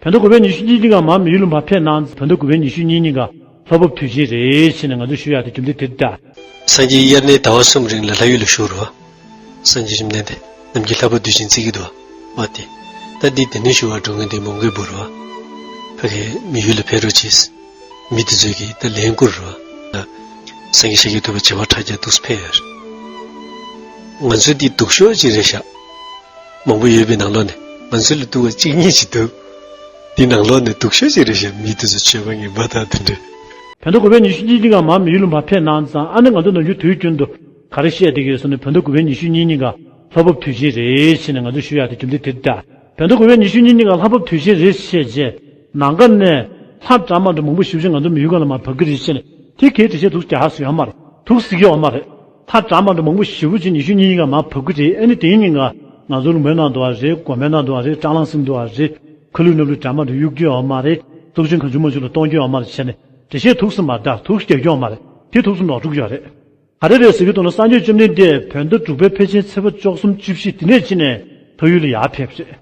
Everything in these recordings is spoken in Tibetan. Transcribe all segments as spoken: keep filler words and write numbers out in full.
བོད་ཟླ་དགུ་པའི་ཉི་ཤུ་གཉིས་ཀྱི་ནང་མར་མི་ཡུལ་ལ་མར་ཕེབས་གནང་། བོད་ཟླ་དགུ་པའི་ཉི་ཤུ་གཉིས་ཀྱི་ནང་ལྷ་བབས་དུས་ཆེན་རེད་ཟེར་ནས་ང་ཚོ་ཞུ་ཡག་དེ་རྒྱུ་མཚན་དེ་རེད་ད། སངས་རྒྱས་དབྱར་གནས་ཟླ་བ་གསུམ་རིང་ལ་ལྷ་ཡུལ་ལ་བཞུགས་རོགས། སངས་རྒྱས་བཅོམ་ལྡན་འདས་ནམ་རྒྱུན་ལྷ་བབས་དུས་ཆེན་བརྩི་གི་འདུག་བ། དེ་ད་འདི་དེ་ནས་ཞུ་བར་འགྲོ་མཁན་དེ་མོན་གྷོའི་བུ་རེད་བ། ཕ་གིའི་མི་ཡུལ་ལ་ཕེབས་རོགས་གྱིས། མི་དེ་ཚོས་ཀྱིས་ད་ལན་བསྐུར་རོགས། སངས་རྒྱས་ཤཱཀྱ་ཐུབ་པ་བྱེ་བ་ཕྲག་བརྒྱ་འདུག་སེ་ཕེབས་ཡོད་རེད། ང་ཚོའི་འདི་སྡུག་ཤོས་ཅིག་རེད་ཤག་མང་པོ་ཡོད་པའི་ནང་ལོགས་ནས་ང་ཚོ་ལ་སྡུག་པ་གཅིག་གཉིས་ཅིག་འདུག་འདི་ནང་ལོགས་ནས་སྡུག་ཤོས་ཅིག་རེད་ཤག་མི་དེ་ཚོ་ཆོས་པ་ངན་པ་དང་དེ་འདྲ། བོད་ཟླ་དགུ་པའི་ཉི་ཤུ་གཉིས་ཀྱི་ནང་མར་མི་ཡུལ་ལ་མར་ཕེབས་གནང་ཙང་། ཨ་ནི་ང་ཚོ་ནམ་རྒྱུན་དུས་རྒྱུན་དུ་ག་རེ་བཤད་བསྡད་ཀྱི་ཡོད་ཟེར་ན། བོད་ཟླ་དགུ་པའི་ཉི་ཤུ་གཉིས་ཉིན་ཀ་ལྷ་བབས་དུས་ཆེན་རེད་ཟེར་ནས་ང་ཚོ་ཞུ་ཡག་དེ་རྒྱུ་མཚན་དེ་རེད་ད། བོད་ཟླ་དགུ་པའི་ཉི་ཤུ་གཉིས་ཉིན་ཀ་ལྷ་བབས་དུས་ཆེན་རེད་བཤད་རྗེས། ནམ་མཁའ་ནས་ལྷ་འདྲ་མི་འདྲ་མང་པོ་ཞེ་པོ་ཅིག་ང་ཚོ་མི་ཡུལ་སྒང་ལ་མར་བབས་ཀྱི་རེད་བཤད་ནས། དེ་གའི་འགྲེལ་བཤད་འདུག་རྒྱག་ཧ་སུ་ཡོད་མ་རེད། འདུག་སེ་ཡོད་མ་རེད། ལྷ་འདྲ་མི་འདྲ་མང་པོ་ཞེ་པོ་ཅིག་ཉི་ཤུ་གཉིས་ཉིན་ཀ་མར་བབས་ཀྱི་རེད། ཨ་ནི་དེའི་ཉིན་ཀ་ང་ཚོ་ལུང་པའི་ནང་དུ་བ་རེད། དགོན་པའི་ནང་དུ་བ་རེད། སྲང་ལམ་གསེང་དུ་བ་རེད། ཁ་ལུད་སྣབས་ལུད་འདྲ་མི་འདྲ་གཡུག་རྒྱུ་ཡོད་མ་རེད། ཚོགས་ཆེན་གང་བྱུང་མང་བྱུང་ལ་གཏོང་རྒྱུ་ཡོད་མ་རེད་བྱས་ནས། འགྲེལ་བཤད་འདུག་སེ་མ་རེད་ད། འདུག་སེ་རྒྱག་རྒྱུ་ཡོད་མ་རེད། དེ་འདུག་སེ་ནོར་འཁྲུལ་ཡོད་རེད། ག་རེ་རེད་ཟེར་གྱི་འདུག་ན། སངས་རྒྱས་བཅོམ་ལྡན་འདས་བོད་ཟླ་དྲུག་པའི་ཕལ་ཆེར་ཚེས་པ་བཅུ་གསུམ་བཅུ་བཞི་དེ་ནས་ཕྱིན་ནས་ལྷ་ཡུལ་ལ་ཡར་ཕེབས་རེད།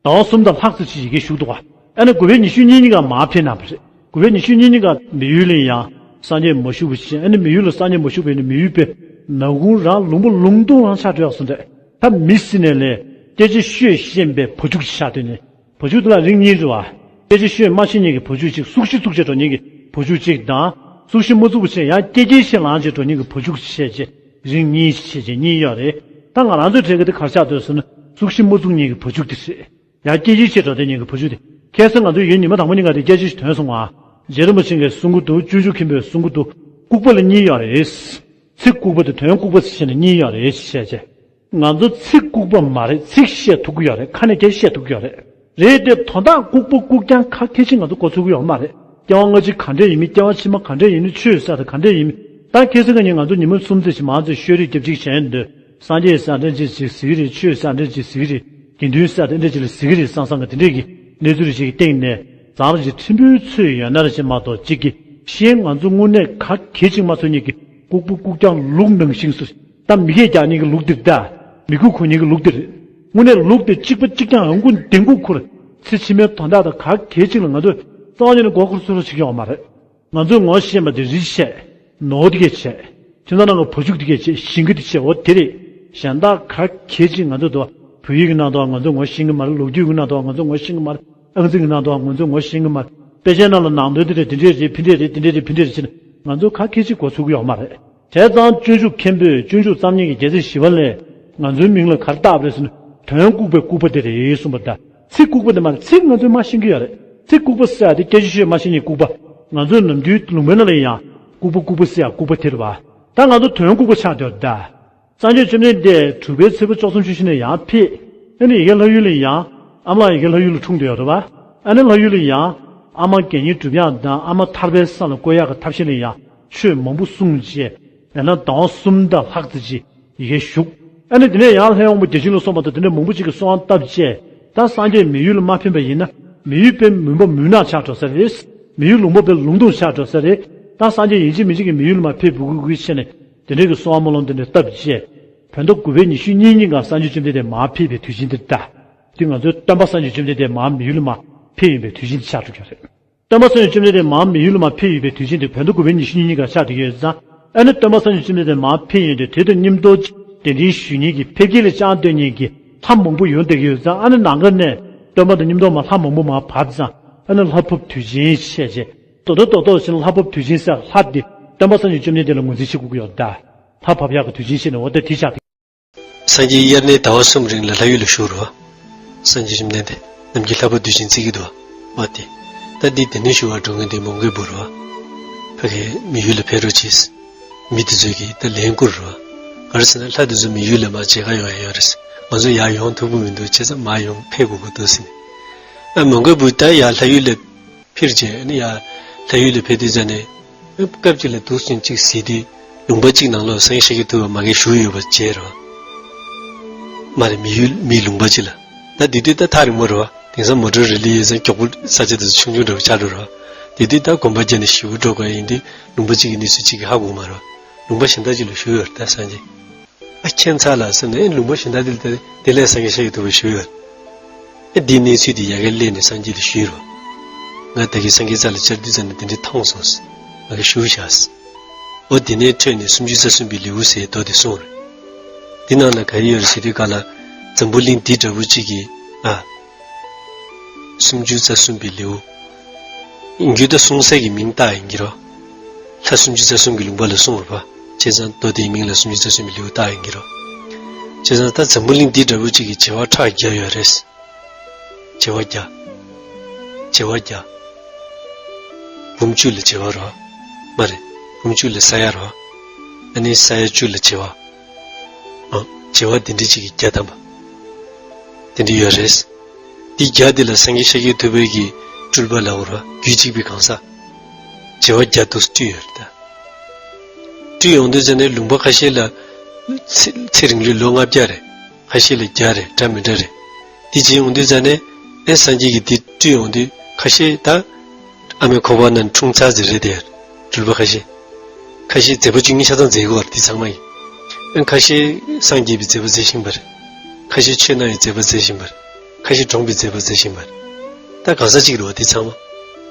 ཟླ་བ་གསུམ་དང་ལྷག་ཙམ་ཅིག་ཡ་གིར་བཞུགས་འདུག་ག་ཨ་ནི་དགུ་པའི་ཉི་ཤུ་གཉིས་ཉིན་ཀ་མར་ཕེབས་གནང་བ་རེད། དགུ་པའི་ཉི་ཤུ་གཉིས་ཉིན་ཀ་མི་ཡུལ་ལ་ཡང་སངས་རྒྱས་མ་བཞུགས་པ་བྱས། ཨ་ནི་མི་ཡུལ་ལ་སངས་རྒྱས་མ་བཞུགས་པ་ཡིན་ན་མི་ཡུལ་པའི་ནང་ཁུལ་རང་ལུང་པ་ལུང་སྟོང་རང་ཆགས་འགྲོ་ཡག་བཟོ་འདྲ། ད་མི་སྲིད་ནས་ལས་སྐྱེ་མཆེད་ཤོས་ཤེས་པའི་བུ་ཕྱུགས་ཅིག་ཆགས་སྡོད་ནས། བུ་ཕྱུགས་དེ་ལ་རིགས་གཉིས་རེད་བ། སྐྱེ་མཆེད་ཤོས་མ་ཤེས་མཁན་གྱི་བུ་ཕྱུགས་གཅིག་སྲོག་ཤིང་བཙུགས་བྱས་འགྲོ་མཁན་གྱི་བུ་ཕྱུགས་གཅིག་དང་། སྲོག་ཤིང་མ་བཙུགས་པ་བྱས་ཡང་སྐྱེ་རྒྱལ་ཞིག་ལངས་བྱས་འགྲོ་མཁན་གྱི་བུ་ཕྱུགས་བྱས་བྱས་རིགས་གཉིས་བྱས་བྱས་གཉིས་ཡོད་རེད། ད་ང་རང་ཚོའི་གྲས་ཀྱི་དེ་ག་རེ་ཆགས་སྡོད་ཟེར་ན། སྲོག་ཤིང་མ་བཙུགས་མཁན་གྱི་བུ་ཕྱུགས་དེ་རེད། ཡང་སྐྱེ་རྒྱལ་ཞིག་འགྲོ་བསྡད་མཁན་གྱི་བུ་ཕྱུགས་དེ། ཁ་སང་ང་ཚོ་ཡིན་ཉི་མ་དང་པོ་ཉིན་ཀ་དེ་སྐྱེ་རྒྱལ་ཞིག་ཐོན་སོང་ང་། རྗེ་རིན་པོ་ཆེ་གིས་གསུང་གི་འདུག་སྤྱོད་འཇུག་མཁན་པོས་གསུང་གི་འདུག་ལྐུགས་པ་ལ་གཉིས་ཡོད་རེད། ཚིག་ལྐུགས་པ་དང་དོན་ལྐུགས་པ་ཟེར་ནས་གཉིས་ཡོད་རེད་ཞེས་བྱས། ང་ཚོ་ཚིག་ལྐུགས་པ་མ་རེད། ཚིག་བཤད་ཐུབ་ཀྱི་ཡོད་རེད། ཁ་ནས་སྐད་བཤད་ཐུབ་ཀྱི་ཡོད་རེད། རེད་དེ་དོན་དག་ལྐུགས་པ་ལྐུགས་རྐྱང་ཁ་སྐད་ཅིག་ང་ཚོ་གོ་ཚོད་ཀྱི་ཡོད་མ་རེད། སྐྱེ་བ་སྔ་ཕྱི་ག་འདྲས་ཡིན་མིན། སྐྱེ་བ་ཕྱི་མ་ག་འདྲས་ཡིན་མིན། ཆོས་ཟེར་དེ་ག་འདྲས་ཡིན་མིན། ད་ཁ་སང་གི་ཉིན་ང་ཚོ་ཉི་མ་གསུམ་ཙམ་ཞིག་མང་ཙམ་ཤོད་རེས་རྒྱབ་ཅིག་བྱས་འདུག་སངས་རྒྱས་ཟེར་འདྲ་ཅིག་ཅིག་ཟེར་གྱི་རེད། ཆོས་ཟེར་འདྲ་ཅིག་ཟེར་གྱི་རེད། དགེ་འདུན་ཟེར་འདྲ་ཅིག་ལ་ཟེར་གྱི་རེད་བསམ་བསམ་གྱི་དེ་འདྲས་ཀྱི་གནས་ཚུལ་རེ་ཞིག་གི་སྟེང་ནས། ཙང་ར་ཅིག་ཕྲན་བུའི་ཚོད་ཡོད་ན་ར་ཅིག་མ་གཏོགས་ཅིག་གི་གཞན་ང་ཚོ་དངོས་གནས་ག་གེ་ཅིག་མ་ཚོར་མཁན་གྱི་ལྐུགས་པ་ལྐུགས་རྐྱང་ལུགས་ནང་བཞིན་སུ། ད་མི་སྐད་རྒྱག་མཁན་གྱི་ལུགས་འདི་རེད་ད། མི་གུ་གུག་མཁན་གྱི་ལུགས་འདི་རེད། དངོས་གནས་ལུགས་དེ་གཅིག་པ་གཅིག་རྐྱང་ཡང་ཀུན་ལྡན་གུ་ཁུར། ཚེ་ཕྱི་མའི་དོན་དག་དང་ག་གེ་ཅིག་ལ་ང་ཚོས་རྩ་བ་ཉིད་ནས་མགོ་འཁོར་ཚུར་རོགས་བྱེད་ཀྱི་ཡོད་མ་རེད། ང་ཚོས་ངོ་ཤེས་པ་དེ་རི་བྱས། ནོར་དེ་གས་བྱས། ཁྱིམ་ཚང་ནང་གི་བུ་ཕྱུགས་དེ་གས་བྱས། ཞིང་ཁ་དེ་བྱས། འོ་དེ་རེད། གཞན་དག་ག་གེ་ཅིག་ང་ཚོ་དོ། བོད་ཡིག་གི་ནང་དུ་ང་ཚོ་ངོ་ཤེས་ཀྱི་མ་རེད། ལོ་རྒྱུས་ཀྱི་ནང་དུ་ང་ཚོ་ངོ་ཤེས་ཀྱི་མ་རེད། ཨང་རྩིས་ཀྱི་ནང་དུ་ང་ཚོ་ངོ་ཤེས་ཀྱི་མ་རེད། དཔེ་ཆའི་ནང་ལ་ནང་དོན་དེ་འདྲས་དེ་འདྲས་རེད། ཕི་འདྲས་རེད། དེ་འདྲས་རེད། ཕི་འདྲས་རེད་ཟེར་ནས་ང་ཚོ་ག་གེ་ཅིག་གོ་ཚུགས་ཀྱི་ཡོད་མ་རེད། བྱས་ཙང་སྤྱོད་འཇུག་མཁན་པོས། སྤྱོད་འཇུག་བརྩམས་མཁན་གྱི་རྒྱལ་སྲས་ཞི་བ་ལྷས་ང་ཚོའི་མིང་ལ་ག་རེ་བཏགས་པ་རེད་ཟེར་ན། དོན་ལྐུགས་པའི་ལྐུགས་པ་དེ་རེད་གསུངས་པ་འདྲ། ཚིག་ལྐུགས་པ་དེ་མ་རེད། ཚིག་ང་ཚོས་མར་ཤེས་ཀྱི་ཡོད་རེད། ཚིག་ལྐུགས་པ་ཟེར་ཡག་དེ་སྐད་ཆ་ཤོད་མར་ཤེས་མཁན་ལྐུགས་པ། ང་ཚོས་ནམ་རྒྱུན་ལུང་པའི་ནང་ལ་ཡང་ལྐུགས་པ་ལྐུགས་པ་ཟེར་ཡག་ལྐུགས་པ་དེ་རེད་བ། ད་ང་ཚོ་དོན་ལྐུགས་པ་ཆགས་བསྡད་ཡོད་ད། སངས་རྒྱས་བཅོམ་ལྡན་འདས་དྲུག་པའི་ཚེས་པ་བཅུ་གསུམ་ཕྱི་ནས་ཡར་ཕེབས། ཨ་ནི་ཡ་གི་ལྷ་ཡུལ་ལ་ཡང་། ཨ་མ་ལགས་ཡ་གི་ལྷ་ཡུལ་ལ་འཁྲུངས་བསྡད་ཡོད་རེད་བ། ཨ་ནི་ལྷ་ཡུལ་ལ་ཡང་། ཨ་མ་དགེ་བསྙེན་སྒྲུབ་ཡག་དང་། ཨ་མ་ཐར་པའི་ས་ལ་བཀོད་ཡག་གི་ཐབས་ཤེས་ལ་ཡང་ཆོས་མང་པོ་གསུངས་བྱས། ཡང་ན་ཟླ་བ་གསུམ་དང་ལྷག་ཙམ་ཅིག་ཡ་གིར་བཞུགས། ཨ་ནི་དེ་ནས་ཡང་ལྷའི་དབང་པོ་བརྒྱ་བྱིན་ལ་སོགས་པ་དང་དེ་འདྲ་མང་པོ་ཅིག་གིས་གསོལ་བ་བཏབ་བྱས། ད་སངས་རྒྱས་མི་ཡུལ་ལ་མ་ཕེབས་པ་ཡིན་ན། མི་ཡུལ་དཔེ་མུན་པ་མུན་ནག་ཆགས་འགྲོ་ས་རེད། མི་ཡུལ་ལུང་པ་དཔེ་ལུང་སྟོང་ཆགས་འགྲོ་ས་རེད། ད་སངས་རྒྱས་ཡིན་གཅིག་མིན་གཅིག་གིས་མི་ཡུལ་ལ་མར་ཕེབས་དགོས་དགོས་བྱས་ནས། དེ་འདྲའི་གི་གསོལ་བ་སྨོན་ལམ་དེ་འདྲ་བཏབ་བྱས། བོད་ཟླ་དགུ་པའི་ཉི་ཤུ་གཉིས་ཉིན་ཀ་སངས་རྒྱས་བཅོམ་ལྡན་འདས་མར་ཕེབས་པའི་དུས་ཆེན་འདི་རེད་ད། དེ་ང་ཚོའི་སྟོན་པ་སངས་རྒྱས་བཅོམ་ལྡན་འདས་མར་མི་ཡུལ་ལ་མར་ཕེབས་ཡོང་པའི་དུས་ཆེན་འདི་ཆགས་འགྲོ་གི་རེད། སྟོན་པ་སངས་རྒྱས་བཅོམ་ལྡན་འདས་མར་མི་ཡུལ་ལ་མར་ཕེབས་ཡོང་པའི་དུས་ཆེན་དེ་བོད་ཟླ་དགུ་པའི་ཉི་ཤུ་གཉིས་ཉིན་ཀ་ཆགས་བསྡད་ཀྱི་ཡོད་ཙང་། ཨ་ནི་སྟོན་པ་སངས་རྒྱས་བཅོམ་ལྡན་འདས་མར་ཕེབས་ཡོང་དུས། དེ་དང་མཉམ་དུ་གདན་འདྲེན་ཞུ་མཁན་གྱི་ཕེབས་སྐྱེལ་ལ་བཅར་འདོད་མཁན་གྱི་ལྷ་མང་པོ་ཡོང་བསྡད་ཀྱི་ཡོད་ཙང་། ཨ་ནི་ནམ་མཁའ་ནས་སྟོན་པ་དང་མཉམ་དུ་མར་ལྷ་མང་པོ་མར་བབས་ཙང་། ཨ་ནི་ལྷ་བབས་དུས་ཆེན་བྱས་བྱས། རྡོག་རྡོག་རྡོག་རྡོག་བྱས་ནས་ལྷ་བབས་དུས་ཆེན་ཟེར། ལྷ་དེ་སྟོན་པ་སངས་རྒྱས་བཅོམ་ལྡན་འདས་ལ་ངོས་འཛིན་བྱེད་དགོས་ཀྱི་ཡོད་ད། ལྷ་བབས་ཡག་གི་དུས་ཆེན་བྱས་ནས། འོ་ད་དེ་ཆགས། སངས་རྒྱས་དབྱར་གནས་ཟླ་བ་གསུམ་རིང་ལ་ལྷ་ཡུལ་ལ་བཞུགས་རོགས། སངས་རྒྱས་བཅོམ་ལྡན་འདས་ནམ་རྒྱུན་ལྷ་བབས་དུས་ཆེན་བརྩི་གི་འདུག་བ། དེ་ད་འདི་དེ་ནས་ཞུ་བར་འགྲོ་མཁན་དེ་མོན་གྷོའི་བུ་རེད་བ། ཕ་གིའི་མི་ཡུལ་ལ་ཕེབས་རོགས་གྱིས། མི་དེ་ཚོས་ཀྱིས་ད་ལན་བསྐུར་རོགས། ག་རེ་ཟེར་ན། ལྷ་དེ་ཚོ་མི་ཡུལ་ལ་མར་མཇལ་ཁ་ཡོང་ཡ་ཡོད་རེད། ང་ཚོ་ཡར་ཡོང་ཐུབ་ཀྱི་མི་འདུག་བྱས་ཙང་མར་ཡོང་ཕེབས་དགོས་ཀྱི་འདུག་ཟེར་ནས། ཨ། མོན་གྷོའི་བུ་ད་ཡར་ལྷ་ཡུལ་ལ་ཕེབས་རྗེས་ནི་ཡར་ལྷ་ཡུལ་ལ་ཕེབས་དུས་ཙ་ནས། སྐབས་གཅིག་ལ་འདུག་སེ་གཅིག་གཟིགས་དུས། ལུང་པ་གཅིག་ནང་ལོགས་སངས་རྒྱས་ཤཱཀྱ་ཐུབ་པ་མ་གིར་བཞུགས་ཡོད་པ་མཇལ་རོགས། མ་རེད། མི་ཡུལ་མིའི་ལུང་པ་གཅིག་ལ། ད་དེ་དུས་ད་ཐག་རིང་པོ་རེད་བ། དེང་སང་མོ་ཊ་རི་ལི་ཡོད་ཙང་མགྱོགས་པོ་ས་ཆ་དེ་ཚོ་ཆུང་ཆུང་འདྲ་བོ་ཆགས་འགྲོ་རེད་བ། དེ་དུས་ད་གོམ་པ་བརྒྱབ་ནས་ཞེ་པོ་འགྲོ་དགོས་ཡིན་དུས། ལུང་པ་གཅིག་གི་གནས་ཚུལ་གཅིག་གིས་ཧ་གོ་མ་རེད་བ། ལུང་པ་གཞན་དག་ཅིག་ལ་བཞུགས་ཡོད་རེད་ད་སངས་རྒྱས། ཨ། ཁྱད་མཚར་ལ་ཟེར་ནས། ཨེ། ལུང་པ་གཞན་དག་དེ་ལ་དེ་ལས་སངས་རྒྱས་ཤཱཀྱ་ཐུབ་པ་བཞུགས་ཡོད། ཨེ་འདིའི་གནས་ཚུལ་དེ་ཡ་གིར་སླེབས་ནས་སངས་རྒྱས་ལ་ཞུས་རོགས། ང་ད་གིན་སངས་རྒྱས་རྩ་ལ་བཅར་དུས་ཙམ་ནས་དེ་འདྲའི་མཐོང་སོང་། ང་གིས་ཞུ་བཞག་འོ་དེ་ནས་འཕྲོས་ནས་སུམ་ཅུ་རྩ་གསུམ་པའི་ལེའུ་ཟེར་མདོ་དེ་གསུངས་རེད། དེ་ནང་ལ་ག་རེ་ཡོད་རེད་ཟེར་དུས་ག་ལ། འཛམ་བུ་གླིང་འདི་འདྲ་བོ་གཅིག་གི་ཨ། སུམ་ཅུ་རྩ་གསུམ་པའི་ལེའུ། རྒྱུད་ད་གསུང་སའི་མིང་བཏགས་ཡིན་གྱི་རོ། ལྷ་སུམ་ཅུ་རྩ་གསུམ་གྱི་ལུང་པ་ལ་གསུངས་རོ་པ། བྱས་ཙང་མདོ་དེའི་མིང་ལ་སུམ་ཅུ་རྩ་གསུམ་པའི་ལེའུ་བཏགས་ཡིན་གྱི་རོ། བྱས་ཙང་ད་འཛམ་བུ་གླིང་འདི་འདྲ་བོ་གཅིག་གི་བྱེ་བ་ཕྲག་བརྒྱ་ཡོད་རེད། བྱེ་བ་བརྒྱ། བྱེ་བ་བརྒྱ། འབུམ་བཅུ་ལ་བྱེ་བ་རོ། མ་རེད། འབུམ་བཅུ་ལ་ས་ཡ་རོ། ཨ་ནི་ས་ཡ་བཅུ་ལ་བྱེ་བ། ཨ། བྱེ་བ་དེ་འདྲ་གཅིག་གི་བརྒྱ་ཐམ་པ། དེ་འདྲ་ཡོད་རེད། འདི་བརྒྱ་དེ་ལ་སངས་རྒྱས་ཤཱཀྱ་ཐུབ་པའི་གི་སྤྲུལ་པ་ལ་འོ་ར་རྒྱུད་གཅིག་པའི་གང་ཟག་བྱེ་བ་བརྒྱ་དུ་སྤྲུལ་ཡོད་རེད་ད། སྤྲུལ་ཡོང་དུས་ཙ་ནས་ལུང་པ་ཁ་ཤས་ལ་ཚེ་ཚེ་རིང་ལུས་ལོ་ལྔ་བརྒྱ་རེད། ཁ་ཤས་ལ་བརྒྱ་རེད། འདྲ་མི་འདྲ་རེད། འདི་བྱས་ཡོང་དུས་ཙ་ནས་ཨེ་སངས་རྒྱས་ཀྱི་འདི་སྤྲུལ་ཡོང་དུས་ཁ་ཤས་ད། ཨ་མའི་ཁོག་པ་ནང་འཁྲུངས་ཚར་ཟེར་རེད་དེ། སྤྲུལ་པ་ཁ་ཤས། ཁ་ཤས་མཛད་པ་བཅུ་གཉིས་ཆ་ཚང་མཛད་ཀྱི་ཡོད་རེད་འདི་ཚང་མ་ཡིན། ཨ་ཁ་ཤས་སངས་རྒྱས་པའི་མཛད་པ་མཛད་བཞིན་པ་རེད། ཁ་ཤས་ཆོས་གནང་བའི་མཛད་པ་མཛད་བཞིན་པ་རེད། ཁ་ཤས་གྲོངས་པའི་མཛད་པ་མཛད་བཞིན་པ་རེད། ད་གང་ཟག་གཅིག་རེད་བ་འདི་ཚང་མ།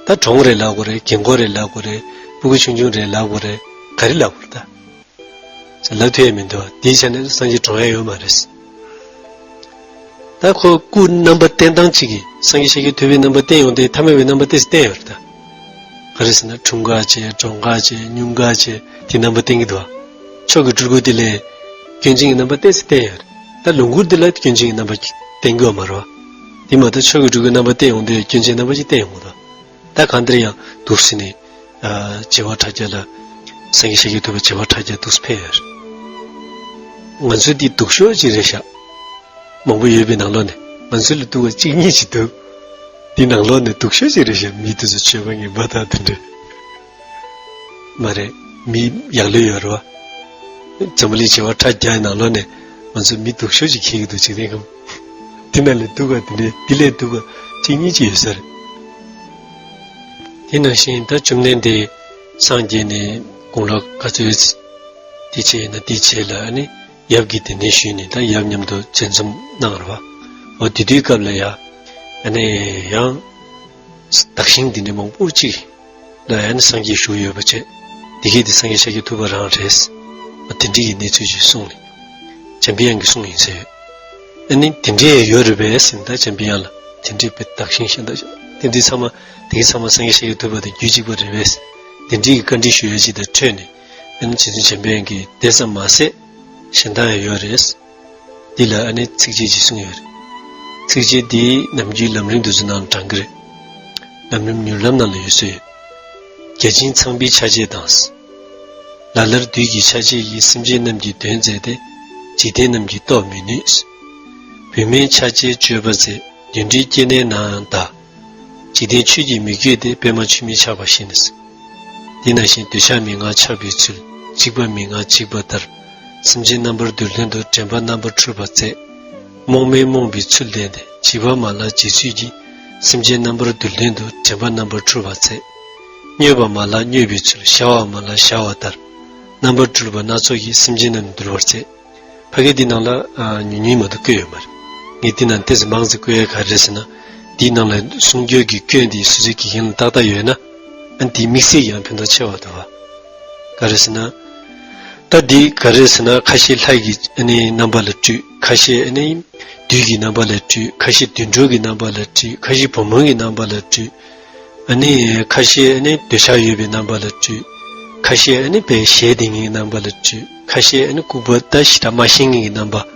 ད་གྲོངས་རེད་ལབ་དགོས་རེད། རྒན་གོག་རེད་ལབ་དགོས་རེད། སྤུ་གུ་ཆུང་ཆུང་རེད་ལབ་དགོས་རེད། ག་རེ་ལབ་དགོས་རེད་ད། ལབ་ཐུབ་ཡ་མི་འདུག་དེའི་ཆ་ནས་སངས་རྒྱས་གྲོངས་ཡ་ཡོད་མ་རེད། ད་ཁོ་སྐུ་རྣམ་པ་བསྟན་སྟངས་གཅིག་གིས་སངས་རྒྱས་ཤཱཀྱ་ཐུབ་པའི་རྣམ་པ་བསྟན་ཡོང་དུས་ཐ་མལ་པའི་རྣམ་པ་ཏོག་ཙམ་བསྟན་ཡོད་རེད་ད། ག་རེ་ཟེར་ན་འཁྲུངས་སྐར་བྱས། གྲོངས་སྐར་བྱས། སྙུང་གར་བྱས། དེ་རྣམ་པ་བསྟན་གྱི་འདུག་ཕྱོགས་ཀྱི་སྤྲུལ་སྐུ་དེ་ལས་སྐྱོན་ཅན་གྱི་རྣམ་པ་ཏོག་ཙམ་བསྟན་ཡོད་རེད། ད་ལོངས་སྐུ་དེ་ལ་སྐྱོན་ཅན་གྱི་རྣམ་པ་བསྟན་གྱི་ཡོད་མ་རེད་བ། དེ་མ་གཏོགས་ཕྱོགས་ཀྱི་སྤྲུལ་སྐུའི་རྣམ་པ་བསྟན་ཡོང་དུས་སྐྱོན་ཅན་རྣམ་པ་ཅིག་བསྟན་ཡོང་གི་འདུག་ད་གང་ལྟར་ཡང་འདུག་ཟེར་ནས། ཨ། བྱེ་བ་ཕྲག་བརྒྱ་ལ། སངས་རྒྱས་ཤཱཀྱ་ཐུབ་པ་བྱེ་བ་ཕྲག་བརྒྱ་འདུག་སེ་ཕེབས་ཡོད་རེད། ང་ཚོ་འདི་སྡུག་ཤོས་ཅིག་རེད་ཤག་མང་པོ་ཡོད་པའི་ནང་ལོགས་ནས་ང་ཚོ་ལ་སྡུག་པ་གཅིག་གཉིས་ཅིག་འདུག་འདི་ནང་ལོགས་ནས་སྡུག་ཤོས་ཅིག་རེད་ཤག་མི་དེ་ཚོ་ཆོས་པ་ངན་པ་དང་དེ་འདྲ། མ་རེད། མི་ཡག་ལོས་ཡོད་རེད་བ། འཛམ་བུ་གླིང་བྱེ་བ་ཕྲག་བརྒྱ་ཡི་ནང་ལོགས་ནས་ང་ཚོ་མི་སྡུག་ཤོས་ཅིག་འཁེལ་གྱི་འདུག་འཇིག་རྟེན་ཁམས། འདི་ནང་ལས་སྡུག་པ་འདི་འདྲའི་འདི་ལས་སྡུག་པ་གཅིག་གཉིས་ཅིག་ཡོད་ས་རེད། དེ་ནང་བཞིན་ད་བཅོམ་ལྡན་འདས་སངས་རྒྱས་ནས་དགུང་ལོ་ག་ཚོད་དེ་བྱས་ན་དེ་བྱས་ལ་ཨ་ནི་ཡབ་ཀྱི་དེ་ནས་ཞུས་ནས་ད་ཡབ་མཉམ་དུ་མཇལ་འཛོམས་གནང་རེད་བ། འོ་དེ་དུས་སྐབས་ལ་ཡ་ཨ་ནི་ཡང་བདག་ཞིང་འདི་འདྲའི་མང་པོ་ཅིག་ལ་ཡང་ནི་སངས་རྒྱས་བཞུགས་ཡོད་པ་བྱས། དེ་གས་དེ་སངས་རྒྱས་ཤཱཀྱ་ཐུབ་པ་རང་རེད། དེ་འདྲ་གི་གནས་ཚུལ་ཞིག་གསུངས་ནས། འཇམ་པའི་དབྱངས་ཀྱིས་གསུངས་ཡིན་ཟེར་ཡོད། ཨ་ནི་དེ་འདྲའི་ཡོད་རེད་པས་ཟེར་ན་ད་འཇམ་པའི་དབྱངས་ལ་དེ་འདྲའི་དཔེ་བདག་ཞིང་ཤ་སྟག་ཅིག་དེ་འདྲའི་ཚང་མ་དེ་གས་ཚང་མ་སངས་རྒྱས་ཤཱཀྱ་ཐུབ་པ་དང་རྒྱུད་གཅིག་པ་རེད་པས། དེ་འདྲའི་གི་བཀའ་འདྲི་ཞུ་ཡ་ཅིག་དང་འཕྲོས་ནས་ཨ་ནི་རྗེ་བཙུན་འཇམ་པའི་དབྱངས་ཀྱིས་དེ་ཙམ་མ་ཟད། གཞན་དག་ཡང་ཡོད་རེད། འདི་ལ་ཨ་ནི་ཚིགས་བཅད་ཅིག་གསུངས་ཡོད་རེད། ཚིགས་བཅད་འདི་ནམ་རྒྱུན་ལམ་རིམ་འདི་ཚོ་ནང་ལ་དྲངས་ཀྱི་རེད། ལམ་རིམ་མྱུར་ལམ་ནང་ལ་ཡོད་ས་ཡོད། བརྒྱ་བྱིན་ཚངས་པའི་ཕྱག་རྒྱས་དང་། ལ་ལར་བདུད་ཀྱི་ཕྱག་རྒྱས་ཀྱིས། སེམས་ཅན་རྣམས་ཀྱི་དོན་མཛད་དེ། འཇིག་རྟེན་རྣམས་ཀྱིས་རྟོགས་མི་ནུས། བུད་མེད་ཕྱག་རྒྱས་སྤྱོད་པ་མཛད། དུད་འགྲོའི་སྐྱེ་གནས་ནའང་འདའ། འཇིག་རྟེན་ཆོས་ཀྱིས་མི་བསྐྱོད་དེ། པདྨ་འཆི་མེད་ཆགས་པ་ཞི་ནས། དེ་ནང་བཞིན་འདོད་ཆགས་མི་མངའ་ཆགས་པའི་ཚུལ། འཇིགས་པ་མི་མངའ་འཇིགས་པ་ལྟར། སེམས་ཅན་རྣམ་པར་འདུལ་དོན་དུ། དྲན་པ་རྣམ་པར་འཁྲུལ་པ་མཛད། རྨོངས་མེད་རྨོངས་པའི་ཚུལ་བསྟན་ཏེ། བྱིས་པ་མ་ལགས་རྗེ་བཙུན་གྱིས། སེམས་ཅན་རྣམ་པར་འདུལ་དོན་དུ། དྲན་པ་རྣམ་པར་འཁྲུལ་པ་མཛད། སྨྱོས་པ་མ་ལགས་སྨྱོས་པའི་ཚུལ། ཤ་བ་མ་ལགས་ཤ་བ་ལྟར། རྣམ་པར་སྤྲུལ་པ་སྣ་ཚོགས་ཀྱིས། སེམས་ཅན་རྣམས་འདུལ་བར་མཛད། ཕ་གི་འདི་ནང་ལ་ཨ་ཉུང་ཉུང་མ་གཏོགས་བཀོད་ཡོད་མ་རེད། ངས་འདི་ནང་ཏོག་ཙམ་མང་ཙམ་བཀོད་ཡ་ག་རེ་རེད་ཟེར་ན། འདིའི་ནང་ལ་གསུང་སྒྱུར་གྱི་སྐྱོན་འདི་སོ་སོའི་དགེ་རྒན་ལ་ཏག་ཏག་ཡོད་ན། ཨ་འདི་དམིགས་བསལ་ཡང་ཕན་ཐོགས་ཆེ་བ་འདུག་བ། ག་རེ་ཟེར་ན། ད་འདི་ག་རེ་ཟེར་ན་ཁ་ཤས་ལྷ་ཡི་ཨ་ནི་རྣམ་པ་ལ་སྤྲུལ། ཁ་ཤས་ཨ་ནི་བདུད་ཀྱི་རྣམ་པ་ལ་སྤྲུལ། ཁ་ཤས་དུད་འགྲོ་གི་རྣམ་པ་ལ་སྤྲུལ། ཁ་ཤས་བུ་མོ་གི་རྣམ་པ་ལ་སྤྲུལ། ཨ་ནི་ཁ་ཤས་ཨ་ནི་འདོད་ཆགས་ཡོད་པའི་རྣམ་པ་ལ་སྤྲུལ། ཁ་ཤས་ཨ་ནི་དཔེ་ཞལ་ལྡན་གྱི་རྣམ་པ་ལ་སྤྲུལ། ཁ་ཤས་ཨ་ནི་ལྐུགས་པ་ད་ཞེ་དྲག་མ་ཤེས་མཁན་གྱི་རྣམ་པ།